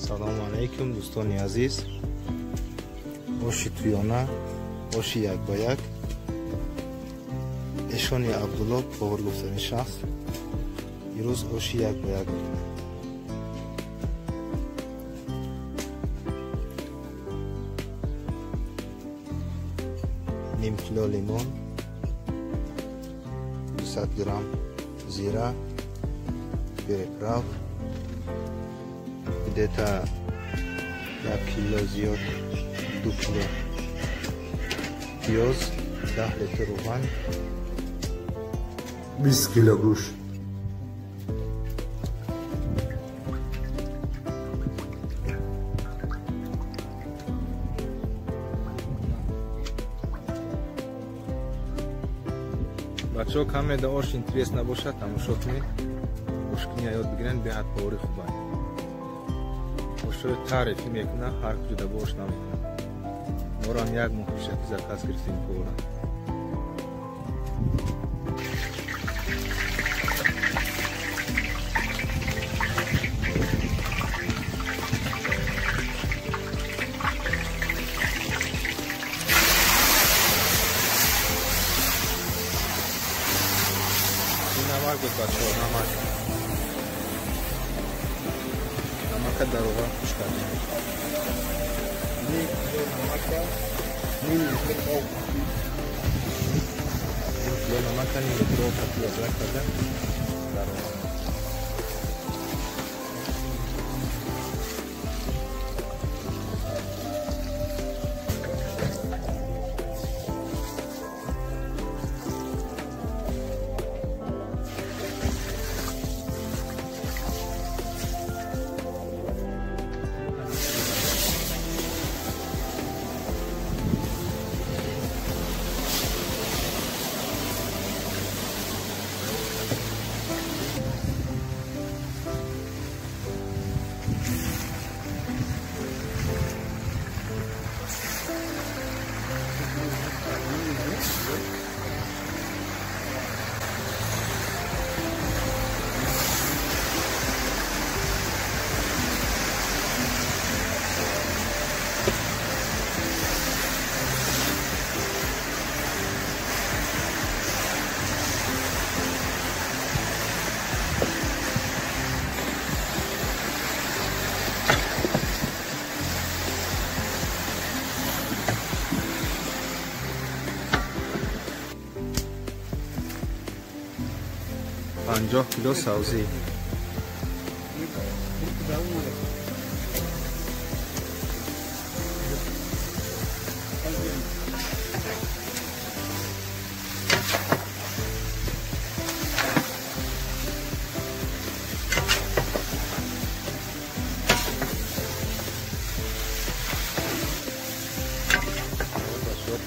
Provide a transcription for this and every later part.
Салому алайкум дӯстони азиз. Оши туёна, оши як ба як. Эшони Абдулло повар гуфтани шахс имрӯз оши як ба як мекунад. Ним кило лимон, 200 грамм зира, приправ, где-то 1 кило зиёд, 2 кило пиёз, 10 литр равған, 20 кило гӯшт. Бачаҳо, каме да ош интерес набошад, тамошо кунед. Ошкуния ёд бигиранд, беҳад повари хубанд. Ошро таърифӣ мекунад, ҳар куҷо да бош намекунад. Морам як моҳ пешакӣ заказ гирифтем повара. Намак буд, бачаҳо, намак. Намака дар равған хуш кардем. Ним кило намака, ним литр об. Ним кило намака, ним литр об пиёза карда дар равған. 50 кило сабзӣ.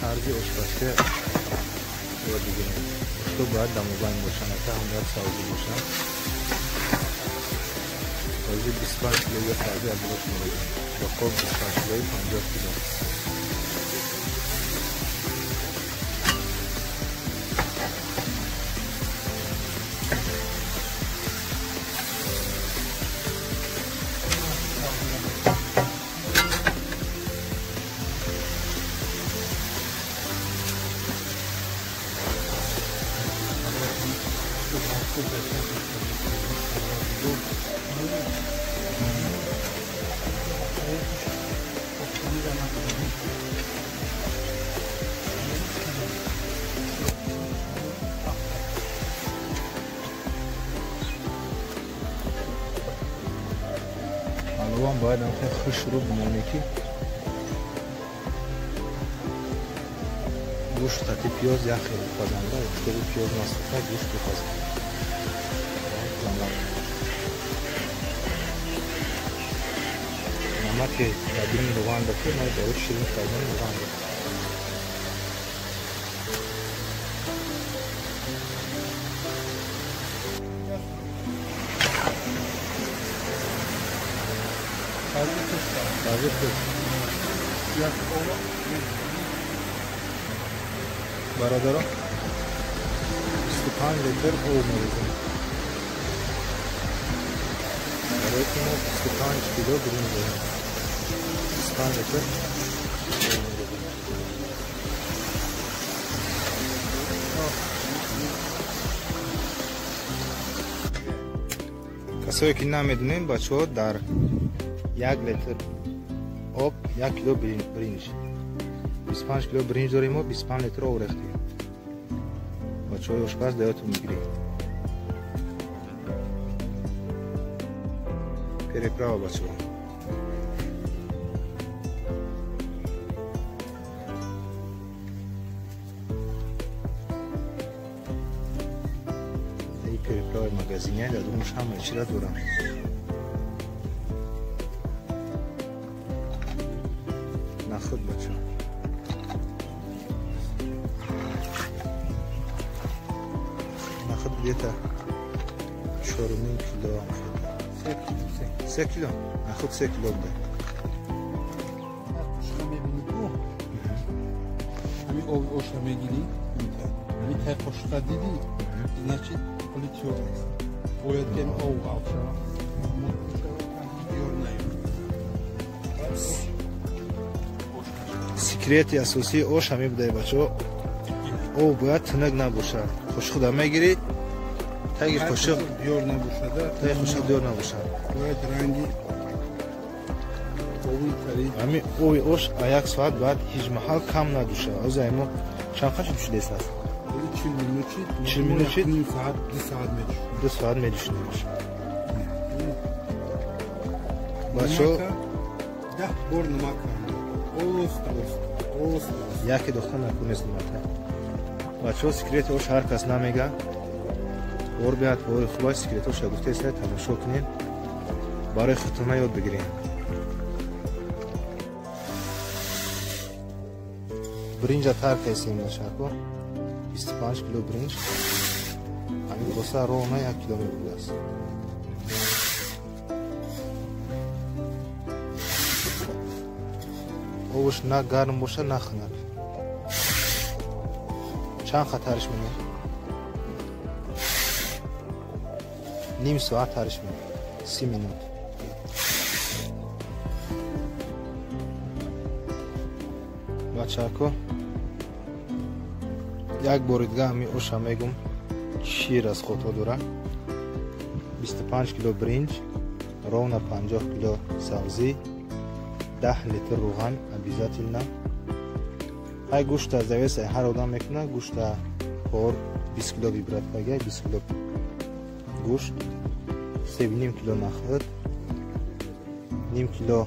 Тарзи ошпазӣ ёд бигирем. Ошто бояд дамобайн бошанд, ата ҳам бояд сабзӣ бошанд. Сабзӣ 25 кило ё сабзӣ аз болош мерезем. Бо қоб 25 килои 50 кило. Паловам бояд ҳамхел хушрӯ бимонӣ, ки гӯшт қати пиёз як хел бипазанда, чтобы пиёз насӯхта гӯшт бипазад. Намаки дар дини равған дафи мо барои ширин кардани равған. Бародаро, 25 литр об мерезем. Шароити мо 25 кило биринҷ дорем. 25 литр. Касое ки намедонем, бачаҳо, дар 1 литр об 1 кило биринҷ. 25 кило биринҷ дорем мо, 25 литр об рехтем. Бачаҳои ошпаз даётон мегирем. Переправа, бачаҳо. Ин переправаи магазиния дар дунаш ҳама чира дорам. Нахуд, бачаҳо. Нахуд где-то 4,5 кило. 3 кило. Нахуд 3 кило буда. Қошуқа мебинӣ ку? Ҳамин оби ошро мегирӣ, ҳамин тай қошуқа дидӣ, значит ҳоли тиёр аст. Бояд ки об ғалт шавад. Тиёр наёбад. Секрети асосии ош ҳамин будай, бачаҳо. Об бояд тунук набошад. Қошуқда мегирӣ, таги қошуқ диёр набошад. Таги қошуқ диёр набошад. Бояд ранги оби тари. Ҳамин оби ош як соат бояд ҳеҷ маҳал кам надушад. Ҳозир мо чанд қаши душидест аст? 40 минут чид. 40 минут чид? Ним соат, 2 соат медушид. 2 соат медушидем. Бачаҳо 10 бор намак оста оста оста. Яке дохта накунест намака. Бачаҳо, секрети ош ҳар кас намега. Бор биҳад бори хубаш секрет оша гуфтеста тамошо кунед. Барои худтона ёд бигирем. Биринҷа тар кайсем, бачаҳо. 25 кило биринҷ. Ҳамин коса ровно 1 кило мебудааст. Обаш на гарм бошад, на хунук. Чанд хатариш менем? Ним соат тариш менем. 30 минут. Бачаҳо, як бори дига ҳамин оша мегум, чӣ расходҳо дорад. 25 кило биринҷ, ровно 50 кило сабзӣ, 10 литр рӯған обязательно. Ҳай гӯшта завеса ҳар одам мекунад, гӯшта пор 20 кило вибрат кага, 20 кило гӯшт, 3,5 кило нахӯд, 0,5 кило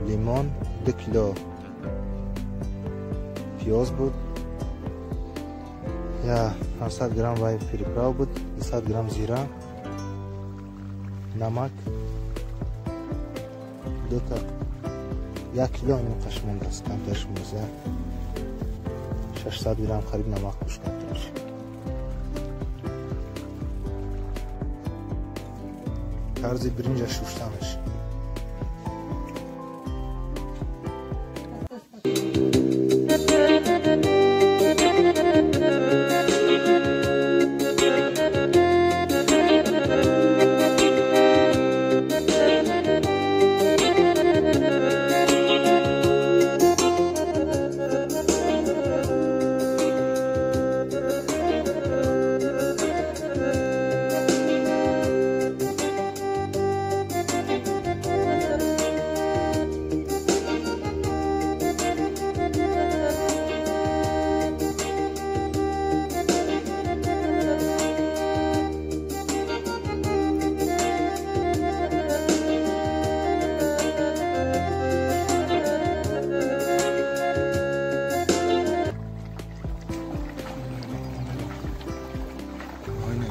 лимон, 2 кило пиёз буд, я 500 грамм вай переправ буд, 200 грамм зира, намак, дута 1 кило иним қашмондааст, камтарш мондааст, 600 грамм қариб намак куш камтарш. Тарзи биринҷа шуштанаш.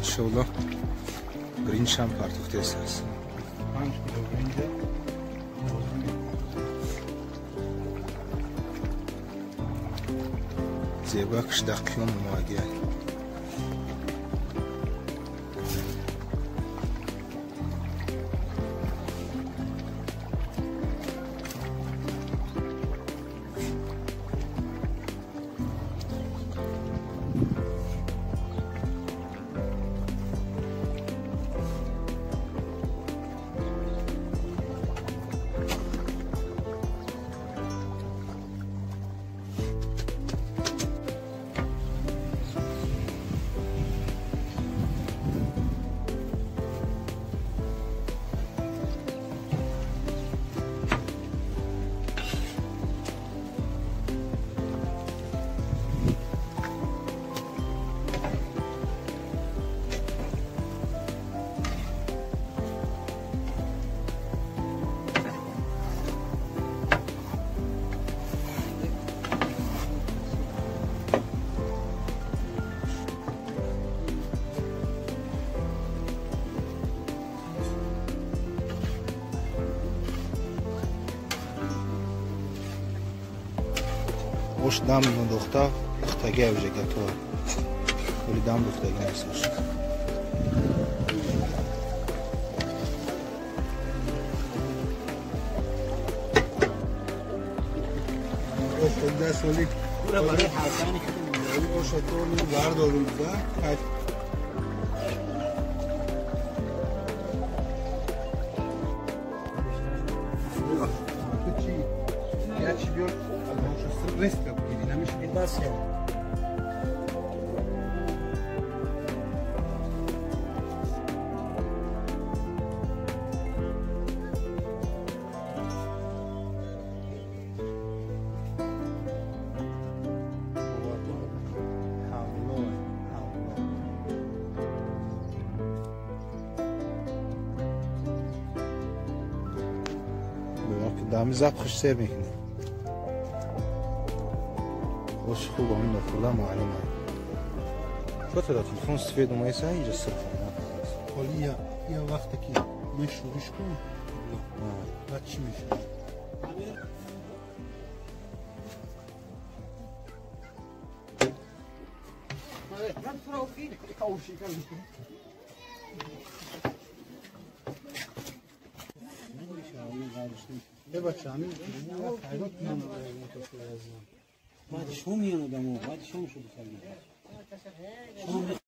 Иншоаллоҳ биринҷшам партофтест аст. 5 кило биринҷа зебак шуда қиём омадия. Ош дам надохта, пухтагия уже готова. Вале дам дохтагӣ нест ош. Дами запахш сер мекунӣ. Ош хуб ҳамин нохӯрда маълум аст. Чо телефон сифед омаиса инҷа сирф. Ҳоли я вақте ки мешӯриш кун, баъд чӣ мешавад? بعد شو میان آدمو بعد شو شو بخرید.